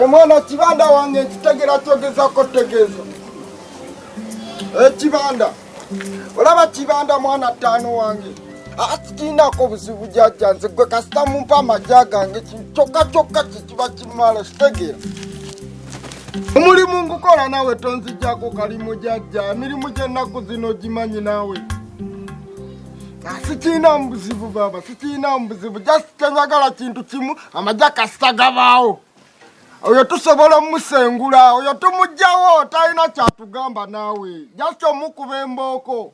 Omwana kibanda wange nkitegera kyogezako tegeeza ekibanda olaba kibanda mwana ttaano wange akitinako buzibu jajja nze gwe kasita mumpa amagya gange kyokka kyokka kyekiba kimala kitegeera omulimu ngukola nawe tonzijjako kalimu jajja emirimu gyennaku zino gimanyi naawe Sikiina mubuzibu baba, sikiina mubuzibu. Just kyenjagala kintu kimu, amagye kasita gabaawo. Oyo tusobola omusengula, oyo tumugyawo, talina kyatugamba naawe. Just omukuba embooko.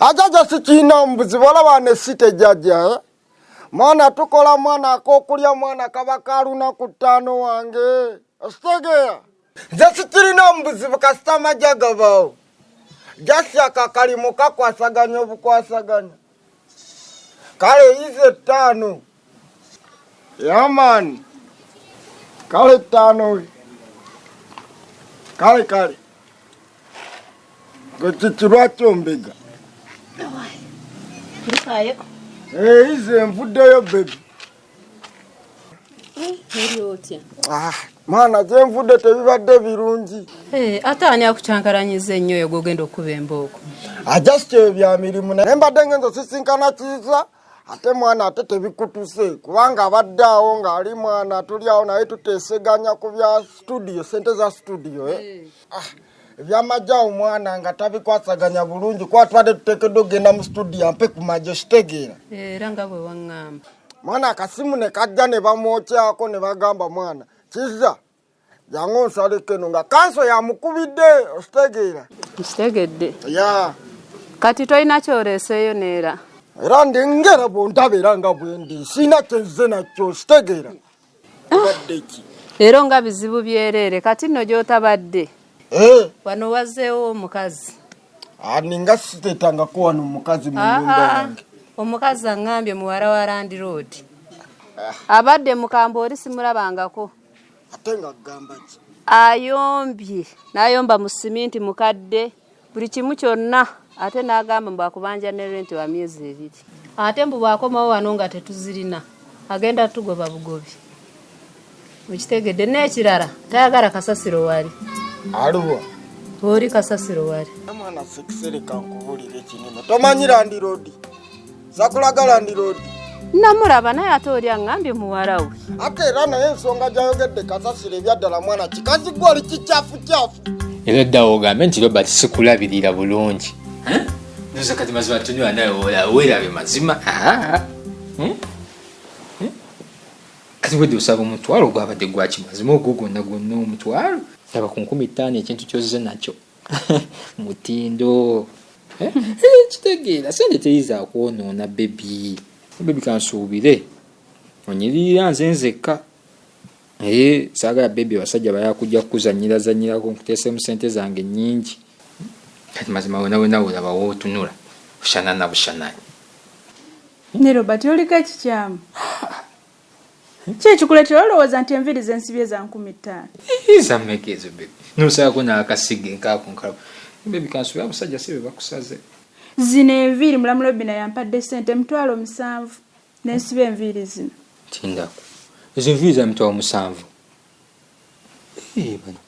Ajaja sikiina mubuzibu, olaba ne site jaja eh? Mwana tukola mwana akokulya mwana kaba ka lunaku ttaano wange. Okitegeera? Nze sikirina mubuzibu kasita amagye gabaawo. Just akakalimu kakwasaganya obukwasaganya. Kale yize ettaano. Yaman. Kale ettaano. Kale kale. Gwe kiki lwaki ombega? Eh, ize nvuddeyo baby. Oli otya? Ah, mwana gye nvudde tebibadde birungi. Eh, ate ani akukyankalanyiza ennyo oyo gw'ogenda okukuba embooko? Ajasiti ebyo bya mirimu naye mbadde ngenza osisinkana kiza ate mwana ate tebikutuse kubanga abadde awo ng'ali mwana tuli awo naye tuteeseganya ku bya studio sente za studio eh? eh. Ah, ebyamagye awo mwana nga tabikwasaganya bulungi kuba tubadde tuteekeddwa okugenda mu studio ampe ku magye okitegeera eh, era nga bwe waŋŋamba mwana akasimu ne kajja ne bamwokyako ne bagamba mwana kizza jangu onsaleko eno nga kanso yamukubidde okitegeera nkitegedde ya kati tolina kyoleeseeyo neera era ndi ngera bwondaba era nga bwendi sirina kyenze nakyo okitegeera obadde ki leero nga bizibu byereere kati nno gy'otabadde eh. wano wazzeewo omukazi ah, ninga sitetangako wano omukazi mu nyumba ah, ah. yange omukazi aŋŋambye muwala wa landiroodi abadde mukambwe oli simulabangako ate nga gamba ki ayombye n'ayomba mu siminti mukadde buli kimu kyonna ate n'agamba mbu akubanja ne renti wa myezi ebiri ate mbu bw'akomawo wano nga tetuzirina agenda tugoba bugobi okitegedde n'ekirala tayagala kasasiro wali aliwa oli kasasiro wali mwana sekisereka nkubulire kinene tomanyi landirodi sakulaga landirodi namulaba naye ate oli aŋŋambye muwala we ate era naye ensonga gyayogedde kasasiro ebyaddala mwana kikazi gwe oli kikyafu kyafu era oddawo ogambe nti robert sikulabirira bulungi ndoza kati mazima tunywa nawe werabe mazima hmm? Hmm? Kati wedde osaba omutwalo gwabadde gwaki mazima ogwo gwonna gwonna omutwalo laba ku 5000 ekintu kyozze nakyo mutindo eh? Eh, kitegeera sente teyiza kwonoona bebi bebi kansuubire onyiririra nze nzekka naye saagala bebi abasajja bayakujja kukuzanyira zanyirako nkuteesemu sente zange nyingi kati mazima wena wena olaba wootunula bushanana bushananyi Ne Robert oliko ekikyamu ki ekikuleetera olowooza nti enviiri zensibye za 5000? Zammeka ezo bebi nosaako n'akasiga enkaako nkalaba bebi kansuubire abasajja si be bakusaze zino enviiri mulamu Robina yampadde ssente 70,000 nensiba enviiri zino tindako ezo enviiri za 70,000 bano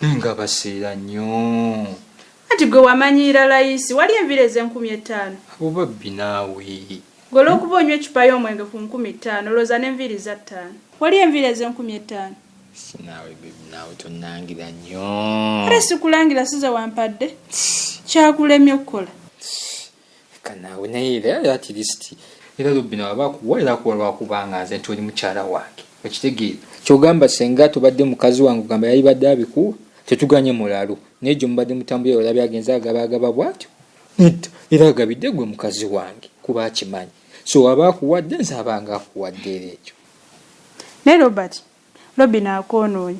naye nga baseera nnyo anti gwe wamanyiira layisi wali enviiri ez'enkumi etaano abo babbi naawe gwe olw'okuba onywa eccupa y'omwenge ku 5000 olowooza n'enviiri za ttaano wali enviiri ez'enkumi etaano naawe bebi naawe tonangira nnyo ate sikulangira size wampadde kyakulemye okukola Leka naawe naye era at least era Robina waba akuwa era akuwa lwakubanga nze nti oli mukyala wange okitegeera kyogamba senga tobadde mukazi wange ogamba yalibadde abikuwa tetuganye mulalu naye gye mubadde mutambulira olabye agenze agaba agaba bwatyo nedda era agabidde gwe mukazi wange kuba akimanyi so waba akuwadde nze abanga akuwadde era ekyo naye Robert Robina akwonoonye.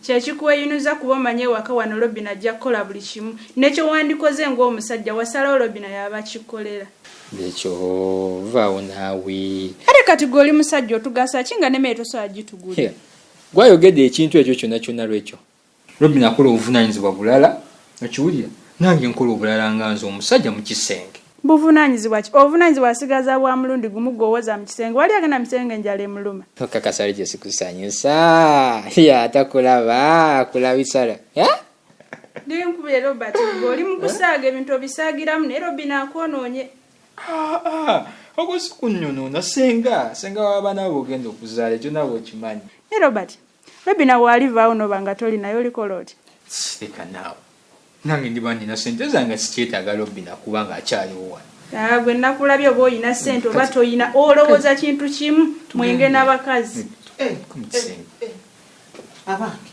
Kyekikuweyinuza kuba omanyi ewaka wano Robina ajja kukola buli kimu nekyewandikoze ng'omusajja wasalawo Robina yaba akikkolera. Ekyo vaawo naawe. Ate kati gwe oli musajja otugasa ki nga nemere tosobola gitugulira. Gwe ayogedde ekintu ekyo kyonna kyonna lwekyo. Robina akola obuvunanyizibwa bulala okiwulira nange nkola obulala nga nze omusajja mukisenge. Buvunaanyizibwa ki? Obuvunaanyizibwa asigaza bwa mulundi gumu gw'owoza mu kisenge. Wali agenda mu kisenge enjala emuluma. Okakasa ali kyesikusanyusa yatakulaba akulabisala. Ndinkubire Robert, gwe oli mu kusaaga ebintu obisaagiramu naye Robina akwonoonye. Ogwo si kunyonoona senga, senga w'abaana bo ogenda okuzaala ekyo naawe okimanyi. Naye Robert, Robina bw'alivaawo n'oba nga toli naye olikola otya? Leka naawe. Nange ndiba nina sente zange sikyetaaga Robina kuba nga akyaliwo wano. Ah, gwe nakulabye oba olina sente oba toyina olowooza kintu kimu mwenge n'abakazi. Eh, eh, eh. Abange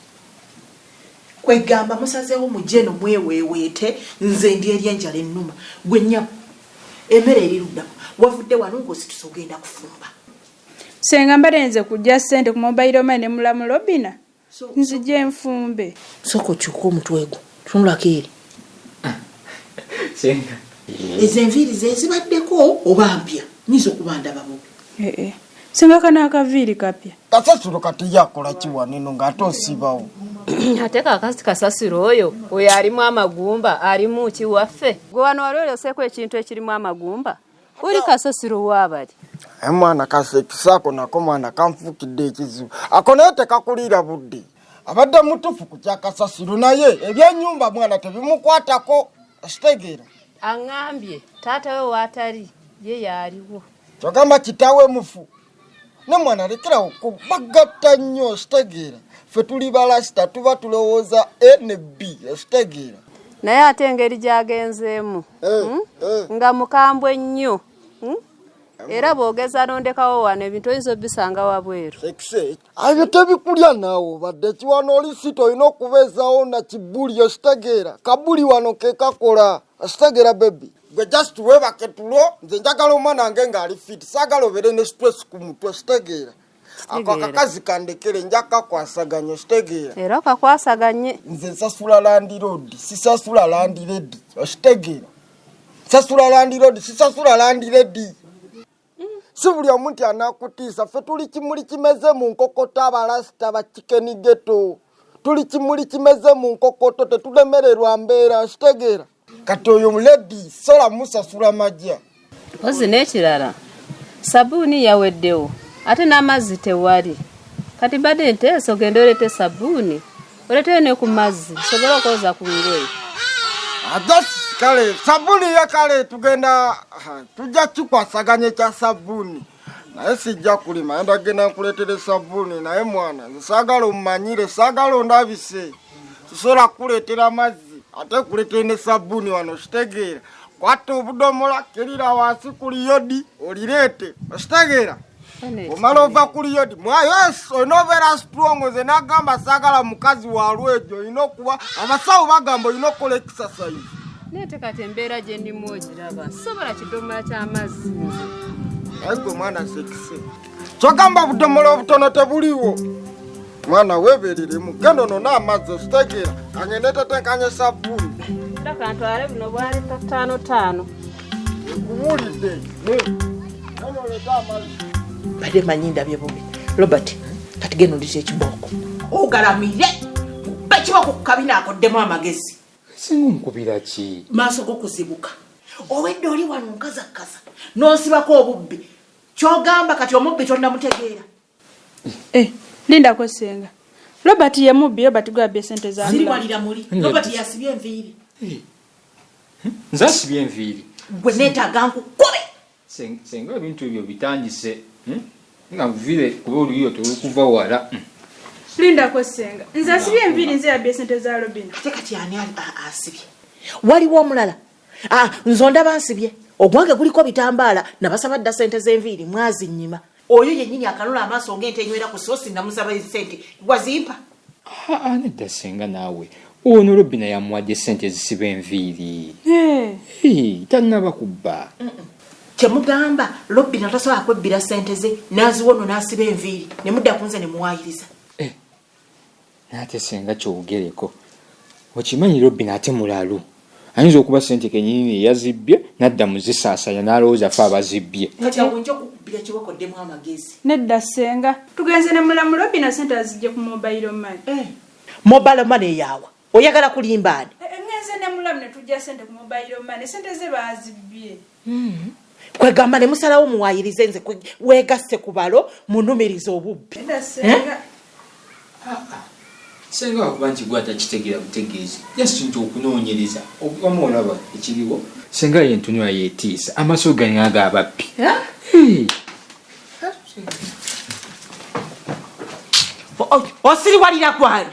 kwegamba musazeewo mujje eno mweweeweete nze ndi eri enjala ennuma gwe nnyabo emmere eri luddawa wavudde wano ng'osituse ogenda kufumba. Senga mbadde nze kujja sente ku mobile money ne mulamu Robina nzije nfumbe. Sooka okyuke omutwe gwo tunulako eri. Senga. Ezo enviiri ze zibaddeko oba mpya? Nyinza okuba ndaba bubi. Eh, eh. Senga kano akaviiri kapya. Kasasiro kati yakola ki wano eno ng'ate osibawo? Ate kakasi kasasiro oyo oyo alimu amagumba alimu ki waffe? Gwe wano wali oleseeko ekintu ekirimu amagumba? Uli kasasiro waabali. Naye mwana kasekisaako nako mwana kanfuukidde ekizibu. Ako naye tekakuliira budde. Abadde mutuufu ku kya kasasiro naye ebyennyumba mwana tebimukwatako. Okitegeera? Aŋŋambye taata we waatali ye yaaliwo. Kyogamba kitaawe mufu. Ne mwana lekerawo bagatta nnyo okitegeera. Ffe tuli balasita tuba tulowooza A ne B okitegeera. Naye ate engeri gy'agenzeemu nga mukambwe nnyo era bw'ogeza n'ondekawo wano ebintu oyinza obisanga wabweru. Sekise ebyo tebikulya naawe obadde ki wano oli sita olina okubeezaawo na kibuli okitegeera. Kabuli wano ke kakola okitegeera baby. Gwe just weebake tulo nze njagala omwana wange ng'ali fit saagala obeere ne stress ku mutwe okitegeera. Ako akakazi kandekere nja kakwasaganya okitegeera. Era okakwasaganye. Nze nsasula landiroodi sisasula landiredi okitegeera. Nsasula landiroodi sisasula landiredi. Si buli omu nti anakutiisa ffe tuli kimuli kimeze mu nkokoto abalasita ba chicken ghetto. Tuli kimuli kimeze mu nkokoto tetulemererwa mbeera okitegeera. Kati oyo lady sola musasula majja. Mpozi n'ekirala sabbuuni yaweddewo ate n'amazzi tewali. Kati mbadde nteesa ogende oleete sabbuuni oleeteyo ne ku mazzi nsobole okwoza ku ngoye. Just kale sabbuuni ye kale tugenda tujja kikwasaganya ekya sabbuuni naye sijja kulima enda genda nkuleetere sabbuuni naye mwana nze saagala ommanyire saagala ondabise sisobola kukuleetera mazzi ate kuleetere ne sabbuuni wano okitegeera. Kwata obudomola kirira wansi ku liyodi olireete okitegeera. Omala ova ku liyodi yes olina obeera strong nze nagamba saagala mukazi wa lwejo olina okuba abasawo bagamba olina okukola exercise. Naye ate kati embeera gye ndimu ogiraba sisobola kidomola ky'amazzi nze. Naye gwe mwana sekise kyogamba obudomola obutono tebuliwo. Mwana weebereremu genda onone amazzi okitegeera kangende tetenkanye sabbuuni. Era kantwale buno bwali ttaano ttaano. Nkubuulidde. Genda oleete amazzi. Mbadde manyi ndabye bubi. Robert, kati genda ondite ekibooko. Ogalamire kuba ekibooko ku kabina akoddemu amagezi. Singa onkubira ki? Maaso go kuzibuka. Obwedda oli wano nkazakaza n'onsibako obubbi. Ky'ogamba kati omubbi tonnamutegeera. Lindako senga. Robert ye mubbi, Robert gwe sente za Ziri walira muli. Robert yasibye enviiri. Nze asibye enviiri. Gwe neetaaga nkukube. Senga ebintu ebyo bitandise. Nga nvire kuba oluyiyo terukuva wala. Lindako senga. Nze asibye enviiri nze yabye sente za Robina. Ate kati ani asibye? Waliwo omulala. Nze ondaba nsibye. Ogwange guliko bitambaala nabasaba dda sente z'enviiri mwazinnyima. Oyo yennyini akanula amaaso ng'ente enywera ku soosi namusaba sente wazimpa. Nedda senga naawe. Ono Robina yamuwadde sente ezisiba enviiri. Tannaba kubba. Kyemugamba Robina tasobola kwebbira sente ze n'aziwa ono n'asiba enviiri ne mudda ku nze ne muwaayiriza. N'ate senga kyogereko. Okimanyi Robina ate mulalu. Ayinza okuba sente kennyini eyazibbye n'adda mu zisaasanya n'alowooza ffe abazibbye. Kati awo nja okukubbira kibokoddemu amagezi. Nedda senga. Tugenze ne mulamu Robina sente azijje ku mobile money. Mobile money yaawa. Oyagala kulimba ani? Twagenze ne mulamu ne tujja sente ku mobile money, sente ze bazibbye. Kwegamba ne musalawo muwayirize nze weegasse ku balo munumirize obubbi. Nedda senga. Senga wakuba nti gwe atakitegeera butegeezi just nti okunoonyereza wamu olaba ekiriwo. Senga ye entunula yetiisa amaaso galinga ag'ababbi. Osiriwalira kwani?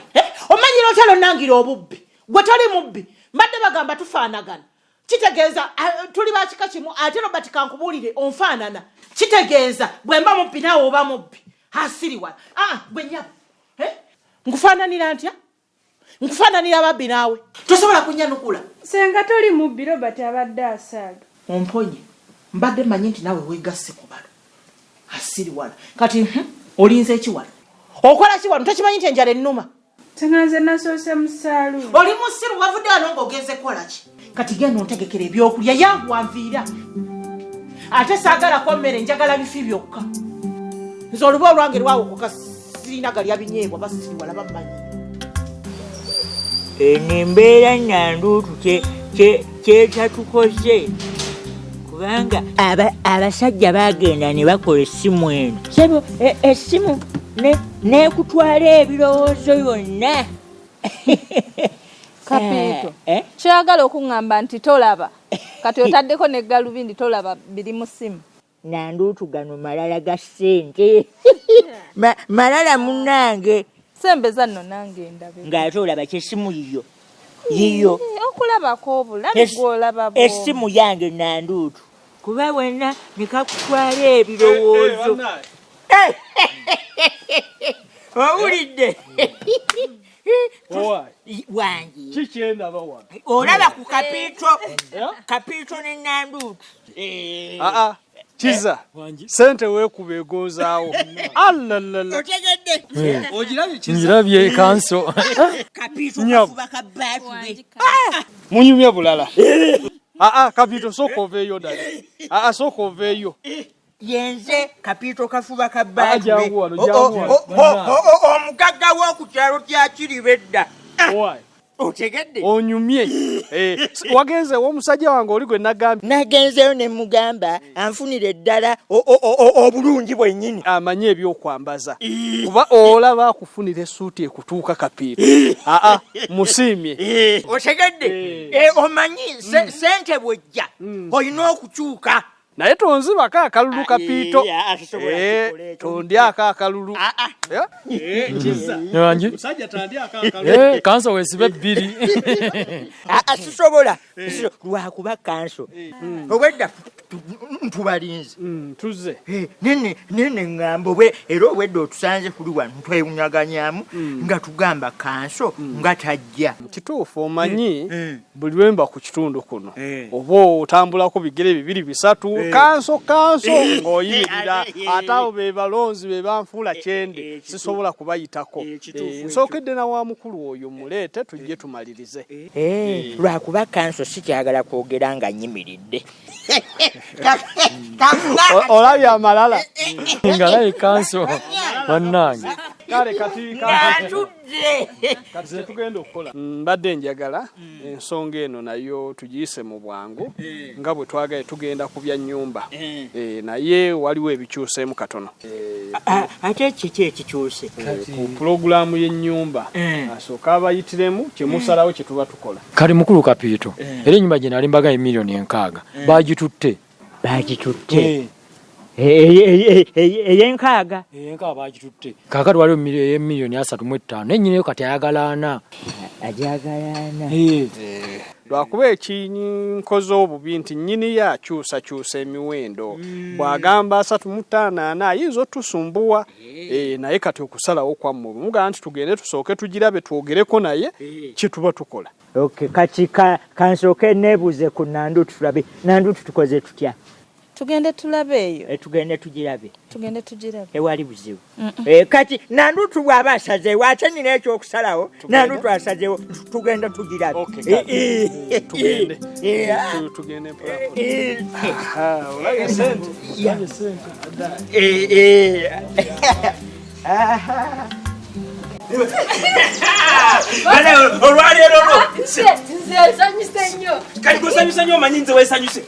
Omanyira otya lonangira obubbi? Gwe toli mubbi. Mbadde bagamba tufaanagana. Kitegeeza tuli ba kika kimu ate Robert kankubuulire onfaanana. Kitegeeza bwe mba mubbi naawe oba mubbi. Asiriwala. Gwe nnyabo. Nkufaananira ntya? Nkufaananira babbi naawe. Tosobola kunyanukula. Senga toli mubbi, Robert abadde asaaga. Omponye. Mbadde mmanyi nti naawe weegasse ku balo. Asiriwala. Kati olinze ki wano? Okola ki wano? Tokimanyi nti enjala ennuma? Senga nze nasoose mu saaluuni. Oli musiru, wavudde wano ng'ogenze kukola ki? Kati genda ontegekere ebyokulya, yanguwa nviira. Ate saagalako mmere, njagala bifi byokka. Nze oluba olwange lwawokoka sirina galya binyeebwa, basiriwala bammanyi. Eno embeera Nanduutu kyetatukoze kubanga abasajja baagenda ne bakola essimu eno. Sebo essimu n'ekutwala ebirowoozo byonna. Kapiito, kyagala okuŋŋamba nti tolaba. Kati otaddeko ne galubindi tolaba biri mu ssimu. Nanduutu gano malala ga ssente. Malala munnange. Sembeza nno nange ndabe. Ng'ate olaba ky'essimu yiyo. Yiyo. Okulabako obulabi gw'olaba bw'omu. Essimu yange Nanduutu. Kuba wenna ne kakutwala ebirowoozo. Owulidde? Wangi. Kiki endaba wano? Olaba ku Kapiito. Kapiito ne Nanduutu. Kiza, sente weekuba egonzaawo. Alalala. Otegedde? Ogirabye Kiza? Ngirabye kanso. Kapiito kafuba ka baatule. Munyumya bulala. Kapiito sooka oveeyo ddala. Sooka oveeyo. Yenze Kapiito kafuba ka baatule. Jangu wano, jangu wano. Omugagga w'oku kyalo kya Kiriba edda. Otegedde? Onyumye. Wagenze omusajja wange oli gwe nagambye. Nagenzeyo ne mugamba anfunire ddala obulungi bwennyini. Amanyi ebyokwambaza. Kuba olaba akufunira essuuti ekutuuka Kapiito. Musiimye. Otegedde? Omanyi ssente bw'ojja olina okukyuka. Naye tonzibako akalulu Kapiito. Tondyako akalulu. Musajja tandyako akalulu. Kanso weesibe bbiri. Sisobola. Lwakuba kanso. Obwedda ntubalinze. Tuzze. Nene ŋŋamba era obwedda otusanze kuli wano twewunyaganyaamu nga tugamba kanso nga tajja. Kituufu omanyi buli lwe mba ku kitundu kuno oba otambulako bigere bibiri bisatu kanso kanso ng'oyimirira ate abo be balonzi be banfuula kyende sisobola kubayitako. Nsookedde na wa mukulu oyo muleete tujje tumalirize. Lwakuba kanso sikyagala kwogera nga nnyimiridde. Olabye amalala. Ngalaye kanso bannange. Kale kati kati tugenda okukola. Mbadde njagala ensonga eno nayo tugiyise mu bwangu nga bwe twagaye tugenda ku bya nnyumba. Naye waliwo ebikyuseemu katono. Ate kiki ekikyuse? Ku pulogulaamu y'ennyumba asooka abayitiremu kye musalawo kye tuba tukola. Kale mukulu Kapiito, era ennyumba gye nali mbagaye 6 million baagitutte. Baagitutte? Ey'enkaaga? Ey'enkaaga baagitutte. Kaakati waliwo ey'emiliyoni 35 naye nnyiniyo kati ayagala 40. Ajagala 40. Lwakuba ekinkoze obubi nti nnyiniyo akyusakyusa emiwendo. Bw'agamba 35 40 ayinza otusumbuwa. Naye kati okusalawo kwammwe mugamba nti tugende tusooke tugirabe twogereko naye kye tuba tukola. Okay, kati kansooke neebuuze ku Nandutu tulabe. Nandutu tukoze tutya? Tugende tulabe eyo. Tugende tugirabe. Tugende tugirabe. Ewali buzibu. Kati Nandutu bw'aba asazeewo ate nina ekyokusalawo. Nandutu asazeewo tugenda tugirabe. Tugende. Tugende mpola mpola. Olabye sente? Olabye sente? Olwaleero lwo Nze nsanyuse nnyo. Kati gosanyuse nnyo, omanyi nze weesanyuse,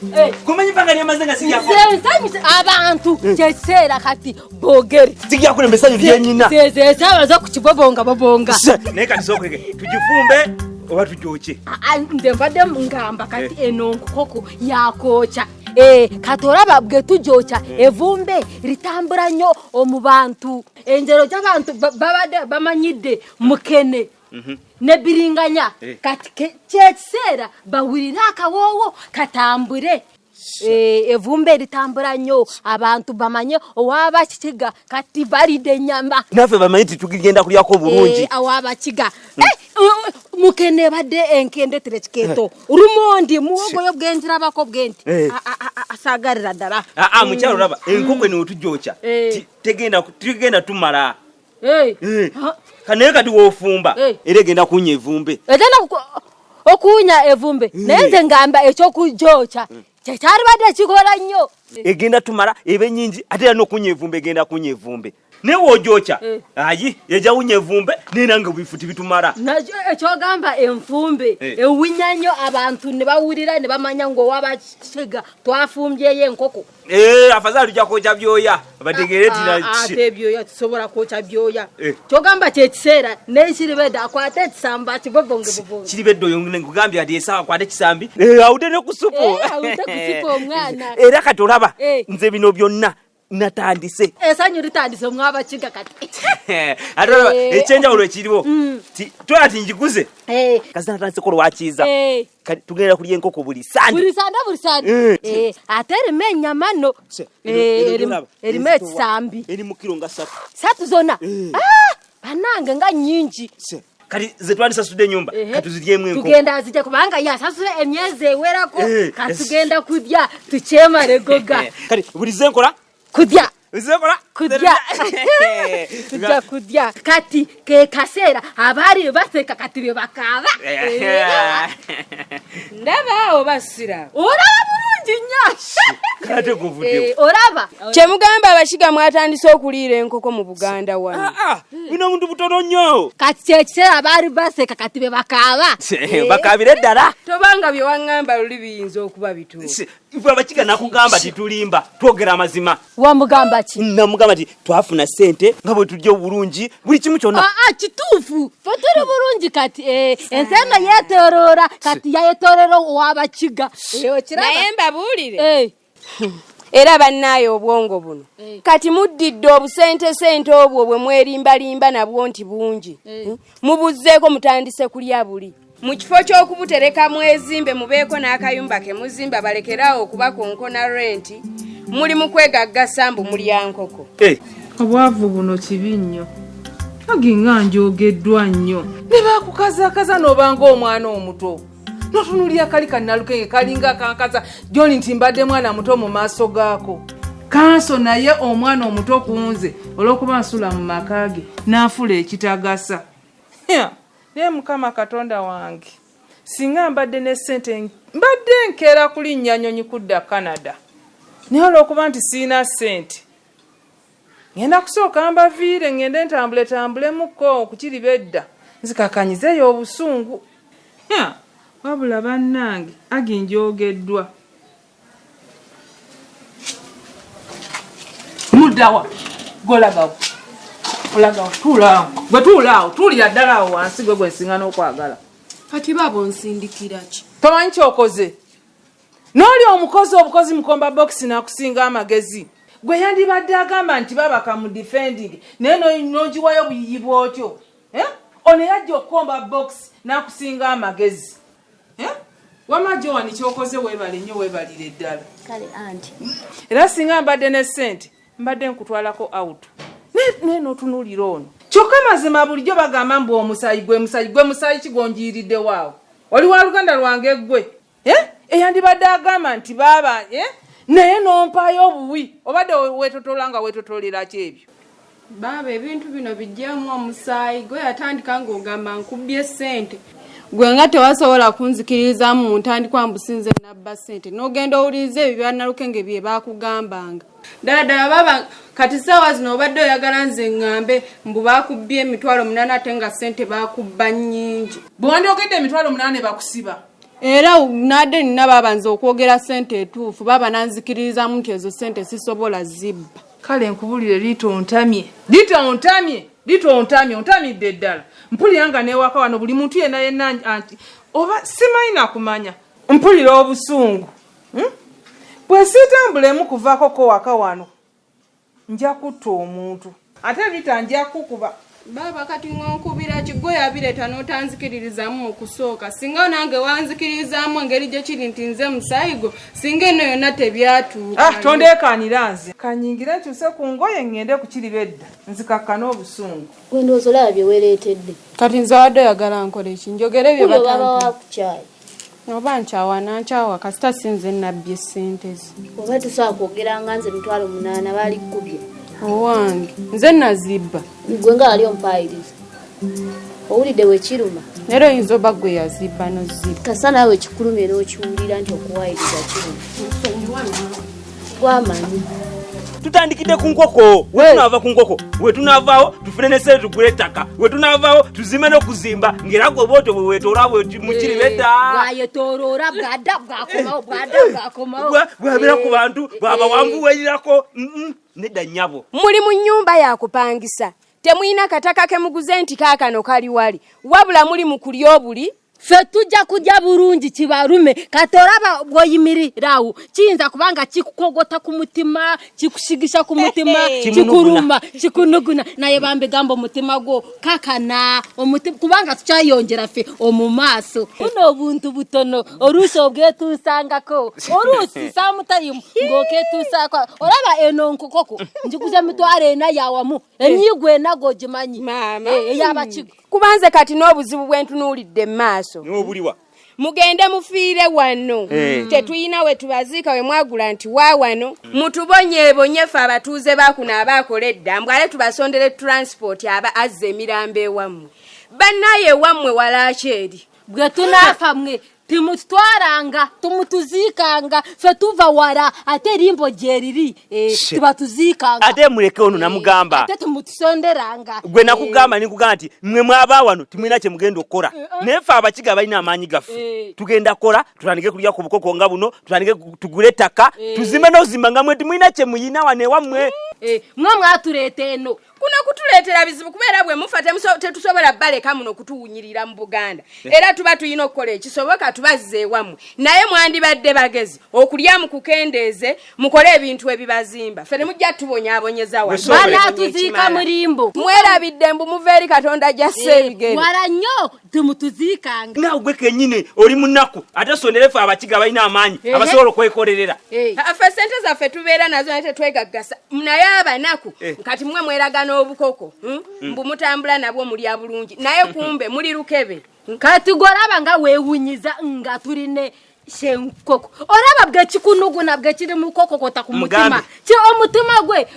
gomanyi bbanga lyamaze nga siryako. Nze nsanyuse abantu kyekiseera kati boogere. Sigya kulemba essanyu lyenyina. Zezesaawa z'okukibobonga bobonga. Naye kati sookwege tugifumbe oba tugyokye? Nze mbadde ngamba kati eno nkoko yakwokya. Kati olaba bwe tugyokya evumbe litambula nnyo omu bantu, enjero gy'abantu babadde bamanyidde mukene ne biringanya. Kati kyekiseera bawulire akawoowo katambule. Evumbe litambula nnyo, abantu bamanye owabakiga kati balidde ennyama. Naffe bamanyi nti tugenda kulyako bulungi. Awabakiga mukene badde enkende terekiketo rumondi muwogoyo bwenzirabako bwenti asagarira ddala. Mukyalo olaba enkoko eno wetujokya tegenda tumala. Naye kati woofumba era egenda kuwunya evumbe. Egenda okuwunya evumbe, naye nze ngamba ekyokujokya kyekyalibadde kikola nnyo. Egenda tumala ebe nyingi, ate era n'okuwunya evumbe egenda kuwunya evumbe. Naye woojokya ayi ejja wunya evumbe, naye nange obifu tibitumala. Ekyogamba enfumbe ewunya nnyo, abantu ne bawulira ne bamanya ng'owabakiga twafumbyeyo enkoko. Afadhali tujja kwokya byoya bategeere ate ebyoya tusobola kwokya byoya. Kyogamba kyekiseera n'ekiribedde akwate ekisamba kibobonge bobonge. Kiribedde oyo nkugambye ati esaawa akwate ekisambi awude ne ku supu. Awude ku supu omwana. Era kati olaba nze bino byonna natandise. Essanyu litandise omwabakiga kati. Ate olaba ekyenjawulo ekiriwo twala ti njiguze kasita natandiseko lwakiiza. Kati tugenda kulya enkoko buli sande. Buli sande, buli sande. Ate erimu ennyama nno. Erimu ekisambi. Eri mu kiro nga 3. 3 zonna? Bannange nga nnyingi. Kati ze twandisasudde ennyumba, kati tuziryemu enkoko. Tugenda zijja kubanga yasasula emyezi ewerako. Kati tugenda kulya tukyemale goga. Kati buli ze nkola? Kudya. Zekola? Kudya. Tujja kudya. Kati ke kaseera abaali baseka kati be bakaaba. Ndaba awo basira. Olaba bulungi nnyo. Kate guvuddewo. Olaba. Kye mugamba abakiga mwatandise okuliira enkoko mu Buganda wano. Bino omuntu butono nnyo. Kati kye kiseera abaali baseka kati be bakaaba. Bakaabire ddala. Tobanga bye waŋŋamba luli biyinza okuba bituufu. Ife abakiga nakugamba titulimba, twogera amazima. Wamugamba ki? Namugamba nti twafuna ssente nga bwe tujja obulungi buli kimu kyonna. Kituufu, ffe tuli bulungi kati. Ensi eno yeetooloora kati yayetooloora ow'abakiga. Okiraba? Naye mbabuulire. Era bannaaye obwongo buno. Kati muddidde obusentesente obwo bwe mwerimbalimba nabwo nti bungi. Mubuzzeeko mutandise kulya buli. Mu kifo ky'okubutereka mwezimbe mubeeko n'akayumba ke muzimba balekeraawo okubakonkona renti, muli mu kwegaggasa mbu mulya nkoko. Obwavu buno kibi nnyo. Agi nga njogeddwa nnyo. Ne bakukazaakaza n'obanga omwana omuto. N'otunuulira kali kannalukenge kalinga kankaza John nti mbadde mwana muto mu maaso gaako. Kanso naye omwana omuto ku nze olw'okuba nsula mu maka ge n'anfula ekitagasa. Naye Mukama Katonda wange, singa mbadde ne ssente mbadde nkeera kulinnya nnyonyi kudda Canada. Naye olw'okuba nti sirina ssente, ngenda kusooka mbaviire ngende ntambule tambulemukko okukiriba edda nzikakanyizeeyo obusungu. Wabula bannange Agi njogeddwa. Muddawa golagawo olagawo tuulaawo gwe tuulaawo tuulira ddala awo wansi gwe gwe nsinga n'okwagala. Kati baabo nsindikira ki? Tomanyi kyokoze n'oli omukozi obukozi mukomba bokisi n'akusinga amagezi gwe yandibadde agamba nti babaka mu defending naye n'ogiwayo buyiyi bw'otyo. Ono yajja okukomba bokisi n'akusinga amagezi. Wamma Joan kyokoze weebale nnyo weebalire ddala. Kale anti. Era singa mbadde ne ssente mbadde nkutwalako out. Naye n'otunuulira ono. Kyokka mazima bulijjo bagamba mbu omusaayi gwe musaayi gwe musaayi ki gw'onjiiriddewo awo. Oli wa luganda lwange ggwe. Eyandibadde agamba nti baaba naye n'ompaayo obuwi obadde weetotola nga weetotolera ki ebyo? Baaba ebintu bino bijjeemu omusaayi gwe yatandika ng'ogamba nkubbye ssente. Gwe nga tewasobola kunzikiririzaamu mu ntandikwa mbu sinze nabba ssente n'ogenda owuliriza ebyo bya Nalukenge bye baakugambanga. Ddala ddala baaba Kati saawa zino obadde oyagala nze ŋŋambe mbu bakubbye 800,000 ate nga ssente bakubba nnyingi. Bwe wandyogedde 800,000 bakusiba. Era nadde nina baaba nze okwogera ssente etuufu baaba nanzikiririzaamu nti ezo ssente sisobola zibba. Kale nkubulire Rita ontamye. Rita ontamye. Rita ontamye ontamidde ddala. Mpulira nga n'ewaka wano buli muntu yenna yenna anti oba simanyi na kumanya. Mpulira obusungu. Bwe siitambulemu kuvaako ko waka wano nja kutta omuntu. Ate Rita nja kukuba. Baaba kati ng'onkubira ki gwe yabireeta n'otanzikiririzaamu mu kusooka. Singa nange wanzikiririzaamu engeri gye kiri nti nze musaayi gwo singa eno yonna tebyatuuka. Ah, tondeekaanira nze. Kanyingire nkyuse ku ngoye ŋŋende ku kiriba edda nzikakkane obusungu. Gwe ndowooza olaba bye weereetedde. Kati nze wadde oyagala nkole ki? Njogere bye Wuuyo baba batampa. wakukyaye. Oba nkyawa nankyawa kasita si nze nabbye ssente ze. Oba tusobola kwogera nga nze 800,000 baali kkubye. Owange nze nazibba. Gwe nga wali ompaayiriza. Owulidde bwe kiruma. Era oyinza oba gwe yazibba n'ozibba. Kasita naawe kikulumye n'okiwulira nti okuwaayiriza kiruma. Gwamanyi. Tutandikidde ku nkoko. Wetunaava ku nkoko, wetunaavaawo tufune ne ssente tugule ettaka, wetunaavaawo tuzimbe n'okuzimba ng'era gwe bwotyo bwe weetoola bwe mukiri bedda. Bwayetooloola bw'adda bw'akomawo bw'adda bw'akomawo. Bw'abeera ku bantu bw'aba wanvuwerirako nedda nnyabo. Muli mu nnyumba ya kupangisa. Temulina kataka ke muguze nti kaakano kali wali. Wabula muli mu kulya obuli. Ffe tujja kujja bulungi kibalume. Kati olaba bw'oyimirira awo kiyinza kubanga kikukogota ku mutima, kikusigisha ku mutima, kikuluma, kikunuguna. Naye bambi gamba omutima gwo kakana omutima kubanga tukyayongera ffe omu maaso. Buno obuntu butono oluusi obwetuusangako, oluusi samutayimu ng'oketuusaako. Olaba eno nkokoko njiguze 400,000 yawamu enyigo ena g'ogimanyi ey'abakiga. Kubanze kati n'obuzibu bwe ntunuulidde mu maaso. N'obuliwa. Mugende mufiire wano. Tetulina we tubaziika we mwagula nti wa wano. Mutubonyeebonye ffe abatuuze ba kuno abaakola edda mbwale tubasondere transport aba azza emirambo ewammwe. Bannaye ewammwe walaaki eri? Bwe tunaafa mwe timututwaranga, tumutuziikanga, ffe tuva wala ate erimbo gye riri, tubatuziikanga. Ate muleke ono namugamba. Ate tumutusonderanga. Gwe nakugamba nikugamba nti mmwe mwaba wano timulina kye mugenda okukola. Naye ffe abakiga balina amaanyi gaffe. Tugenda kukola, tutandike kulya ku bukoko nga buno, tutandike tugule ettaka, tuzimbe n'ozimba nga mwe timulina kye muyina wano ewammwe. Mwe mwatuleeta eno. Kuno kutuleetera bizibu kubeera bwe mufa tetusobola baleka muno kutuwunyirira mu Buganda. Era tuba tulina okukola ekisoboka tubazze ewammwe. Naye mwandibadde bagezi okulya mukukendeeze, mukole ebintu ebibazimba. Ffe temujja tubonyaabonyeza wano. Banaatuziika mulimbo. Mwerabidde mbu muva eri Katonda gy'assa ebigere. Wala nnyo temutuziikanga. Naawe gwe kennyini oli munaku ate sondere ffe abakiga balina amaanyi abasobola okwekolerera. Ffe ssente zaffe tubeera nazo naye tetwegaggasa. Naye abanaku kati mmwe mweraga n'obukoko, Mbu mutambula nabwo mulya bulungi naye kumbe muli lukebe. Kati gw'olaba nga weewunyiza nga tuline shenkoko. Olaba bwe kikunuguna bwe kiri mu kukokota ku mutima. Mugambe. Ki omutima gwe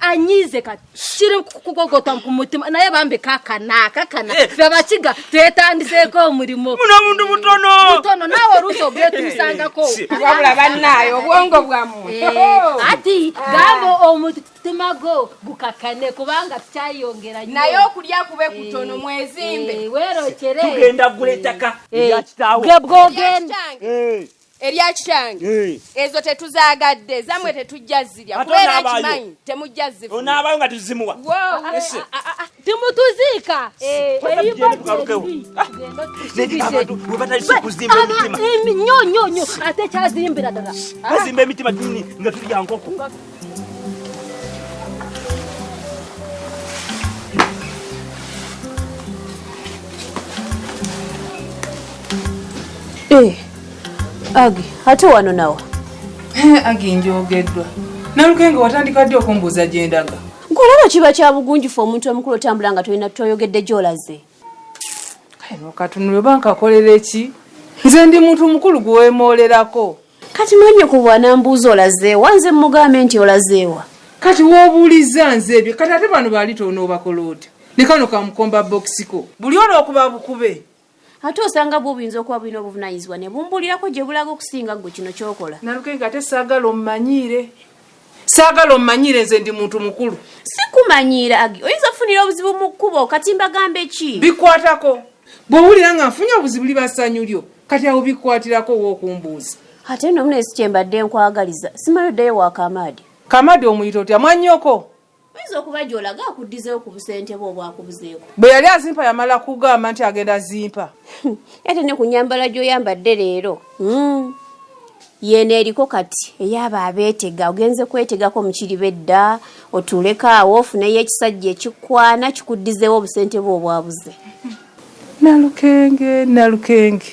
anyiize kati kiri kukokota ku mutima naye bambi kakana kakana. Ffe abakiga twetandiseeko omulimu. Buno obuntu butono. Butono naawe oluusi obwetuusangako. Wabula bannaayo obwongo bwammwe. Ati gamba omutima gwo gukakane kubanga tukyayongera nnyo. Naye okulya kube kutono mwezimbe. Weerokere. Tugenda kugula ettaka erya kitaawo. Gwe bw'ogenda. Erya kitange. Ezo tetuzaagadde, zammwe tetujja zirya. Ate Kubeera onaabayo. nkimanyi temujja zifuna. Onaabayo nga tuzimuwa. Woowe. Timutuziika. Twala Erimba tugende tugalukewo. gyeriri. Nedi abantu bwe batandise okuzimba emitima. Nnyo nnyo nnyo ate kyazimbira ddala. Bazimba emitima tuni nga tulya nkoko. Agi, ate wano nawa? Agi njogeddwa. Nalukenge watandika ddi okumbuuza gye ndaga? Nkulaba kiba kya bugunjufu omuntu omukulu otambula nga tolina toyogedde gy'olaze. Kale n'okatunula oba nkakolera ki? Nze ndi muntu mukulu gwe weemoolerako. Kati mwannyoko bw'anambuuza olazeewa, nze mmugambe nti olazeewa. Kati w'obuulizza nze ebyo, kati ate bano baali tonoobakola otya? Ne kano kamukomba bokisiko. Buli olw'okuba bukube. Ate osanga bwo buyinza okuba bulina obuvunaanyizibwa ne bumbuulirako gye bulaga okusinga ggwe kino ky'okola. Nalukenge ate saagala ommanyiire. Saagala ommanyire, nze ndi muntu mukulu. Sikumanyiira Agi, oyinza okufunira obuzibu mu kkubo. Kati mbagambe ki? Bikwatako. Bw'owulira nga nfunye obuzibu liba ssanyu lyo. Kati awo bikwatirako w'okumbuuza. Ate nno mune si kyembadde nkwagaliza, simanyi oddayo wa Kamaadi. Kamaadi omuyita otya mwannyoko? Oyinza okuba gy'olaga akuddizeewo ku busente bwe obwakubuzeeko. Bwe yali azimpa yamala kugamba nti agenda zimpa. Ate ne ku nnyambala gy'oyambadde leero. Yeeno eriko kati ey'abo abeetega. Ogenze kwetegako mu kiriba edda, otuuleko awo ofuneyo ekisajja ekikwana kikuddizeewo obusente bwe obwabuze. Nalukenge, Nalukenge,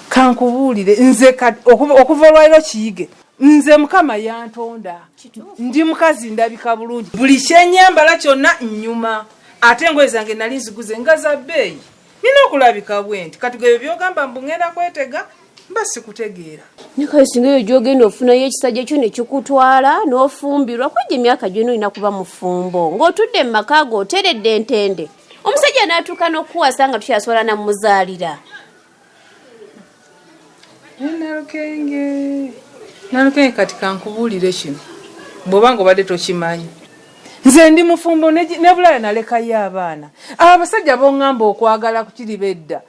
kankubuulire nze kati okuva olwaliro kiyige nze Mukama yantonda ndi mukazi ndabika bulungi, buli kyenyambala kyonna nnyuma, ate engoye zange nali nziguze nga za bbeeyi, nina okulabika bwenti. Kati gwe ebyo by'ogamba mbu ŋŋenda kwetega mba sikutegeera. Naye kale singa eyo gy'ogenda ofunayo ekisajja kyo ne kikutwala n'ofumbirwa, kwejja emyaka gyonna olina kuba mufumbo ng'otudde mu maka go oteredde entende, omusajja n'atuuka n'okukuwasa nga tukyasobola namuzaalira. Nalukenge, Nalukenge, kati kankubuulire kino bw'oba nga obadde tokimanyi, nze ndi mufumbo ne Bulaaya nalekayo abaana. Abo abasajja b'oŋŋamba okwagala ku kiriba edda,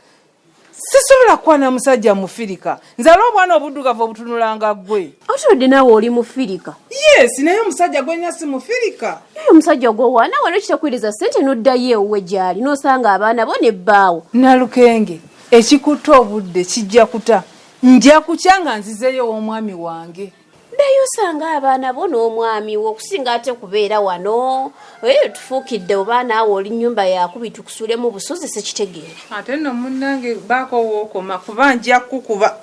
sisobola kukwana musajja mufirika. Nzala obwana obuddugavu obutunulanga ggwe. Otuludde naawe oli mufirika. Yes, naye omusajja gwenina si mufirika. Naye omusajja gw'owaana wano kitakwiriza ssente n'oddayo ewuwe gy'ali n'osanga abaana bo ne bbaawo. Nalukenge, ekikutte obudde kijja kuta. Nja kukya nga nzizeeyo ew'omwami wange. Ddayo osange abaana bo n'omwami wo okusinga ate kubeera wano. Tufuukidde oba naawe oli nnyumba yakubi tukusuulemu busuzi sikitegeera. Ate nno munnange baako w'okoma kuba nja kukukuba.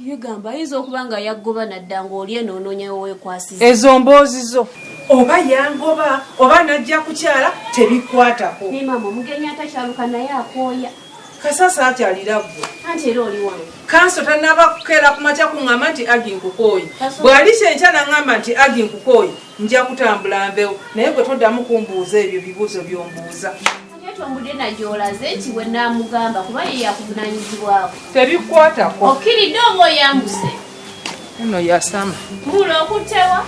Ye gamba ayinza okuba nga yaggoba nadda ng'oli eno onoonya we weekwasiza. Ezo mboozi zo. Oba yangoba oba najja kukyala tebikwatako. Naye maama omugenyi atakyaluka naye akooya. Kasasa akyalira ggwe. Anti era oli wange. Kanso tannaba kukeera ku makya kuŋŋamba nti Aggie nkukooye. Bw'alikya enkya n'aŋŋamba nti Aggie nkukooye, nja kutambula nveewo. Naye ggwe toddamu kumbuuza ebyo bibuuzo by'ombuuza. Ate tombudde na gy'olaze nti bwe nnaamugamba kuba ye yakuvunaanyizibwako. Tebikwatako. Okkiridde oba oyambuse? Ono yasama. Mbuula okutte wa?